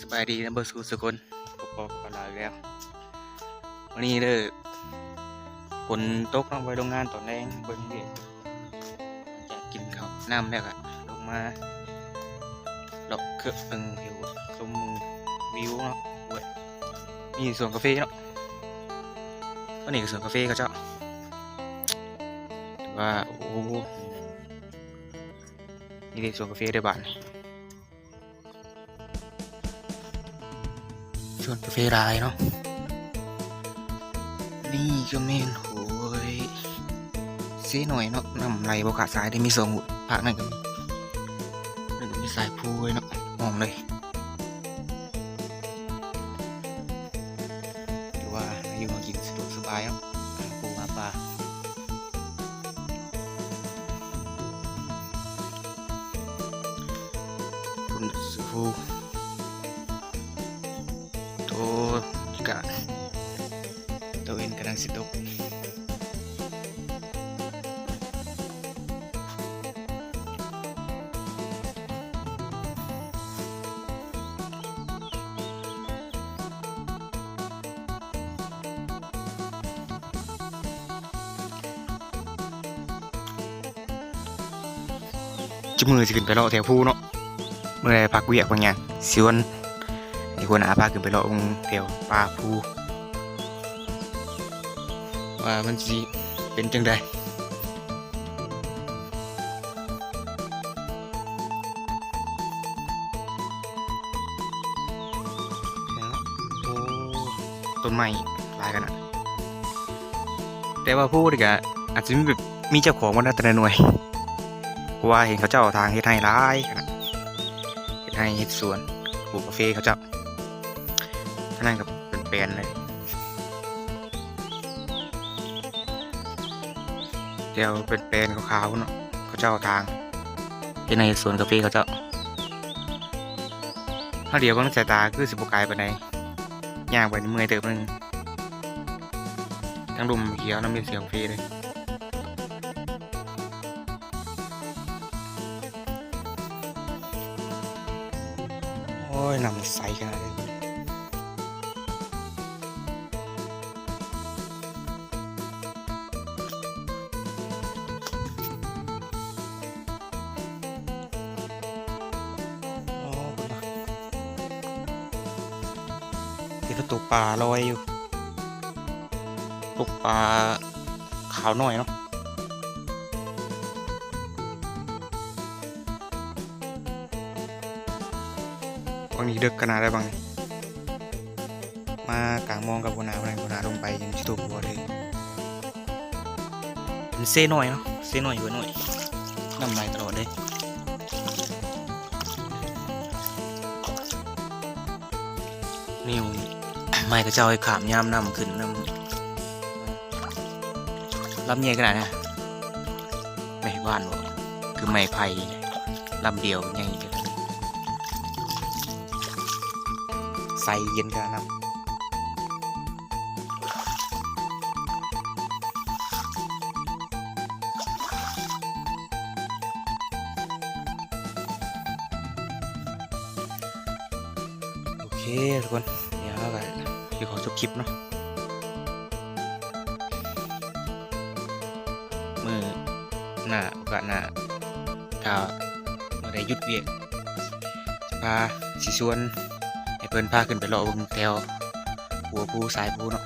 ສະບາຍດີນະເບິດສູ່ສູ່ຄົນ ພົບກັບປາລາວອີກແລ້ວ. ມື້ນີ້ເດີ ຝົນຕົກເນາະ ໄວ້ລົງງານຕອນແລງ ເບິ່ງວຽກ ຈາກກິນເຂົ້ານ້ຳແລ້ວກະລົງມາເລາະເຄື່ອງເບິ່ງ ເຫັນຊົມເບິ່ງວິວເນາະ. ໂອ້ຍ ມີສວນກາເຟເນາະ ອັນນີ້ກະສວນກາເຟເຂົາເຈົ້າ ແຕ່ວ່າ ໂອ້ ນີ້ເດ ສວນກາເຟເດີບາດນີ້ ສວນກາເຟຫຼາຍເນາະ. ນີ້ກະແມ່ນຫ້ວຍເຊນ້ອຍເນາະ ນ້ຳໄຫຼບໍ່ຂາດສາຍເດ ມີສອງ ພາກນັ້ນກະມີ ນັ້ນກະມີສາຍພູເລີຍເນາະ ອ້ອມເລີຍ. ຖືວ່າຢູ່ຫາກິນສະດວກສະບາຍເນາະ ຫາປູຫາປາ. ພຸ້ນ ສະພູ ໂຕ ກະ ຕາເວັນກຳລັງຊິຕົກ. ຈຸມື້ຊິຂຶ້ນໄປເລາະແຖວພູເນາະ ເມື່ອຍພັກວຽກພັກຫຍັງ ຊິຊວນໃຫ້ຫົວໜ້າພາຂຶ້ນໄປເລາະເບິ່ງແຖວປ່າພູ ວ່າມັນຊິເປັນຈັ່ງໃດ. ໂອ້ ຕົ້ນໄມ້ຫຼາຍຂະໜາດ ແຕ່ວ່າພູນີ້ກະອາດຊິມີແບບ ມີເຈົ້າຂອງບໍ່ນະ ແຕ່ລະໜ່ວຍ ເພາະວ່າເຫັນເຂົາເຈົ້າທາງເຮັດໄຮ່ຫຼາຍຂະໜາດ ເຮັດໄຮ່ເຮັດສວນ ປູກກາເຟເຂົາເຈົ້າ. ທາງນັ້ນກະເປັນແປນເລີຍ ແຖວເປັນແປນຂາວໆເນາະ ເຂົາເຈົ້າທາງເຮັດໄຮ່ເຮັດສວນກາເຟເຂົາເຈົ້າ. ເຮົາຫຼຽວເບິ່ງໃນສາຍຕາຄືຊິບໍ່ໄກປານໃດ ຍ່າງໄປນີ້ເມື່ອຍເຕີບໜຶ່ງ. ທັງລົມຂຽວນຳ ມີສຽງເພເລີຍ. ໂອ້ຍ ນ້ຳໃສຂະໜາດເລີຍ. ອໍ ພຸ້ນນະ ເຫັນເຂົາຕົກປາລອຍຢູ່ ຕົກປາຂາວນ້ອຍເນາະ. ບັງນີ້ເດິກຂະໜາດໃດບັງນີ້ ມາກາງມອງກັບຫົວໜ້າ ຫົວໜ້າລົງໄປຍັງຊິຕົກບໍ່ເລີຍ. ເປັນເຊນ້ອຍເນາະ ເຊນ້ອຍ ຫ້ວຍນ້ອຍ ນ້ຳໄຫຼຕະຫຼອດເດ້. ນີ້ໄມ້ເຂົາເຈົ້າໃຫ້ຂ້າມຍາມນ້ຳຂຶ້ນ ນ້ຳລຳໃຫຍ່ຂະໜາດນະ ໄມ້ຫວານບໍ່ ຄືໄມ້ໄຜ່ລຳດຽວໃຫຍ່ ໃສເຢັນຂະໜາດນ້ຳ. ໂອເຄທຸກຄົນ ດຽວເຮົາກະຊິຂໍຈົບຄລິບເນາະ. ມື້ໜ້າ ໂອກາດໜ້າ ຖ້າມື້ໃດຢຸດວຽກ ຈະພາ ຊິຊວນໃຫ້ເພິ່ນພາຂຶ້ນໄປເລາະເບິ່ງແຖວຫົວພູສາຍພູເນາະ.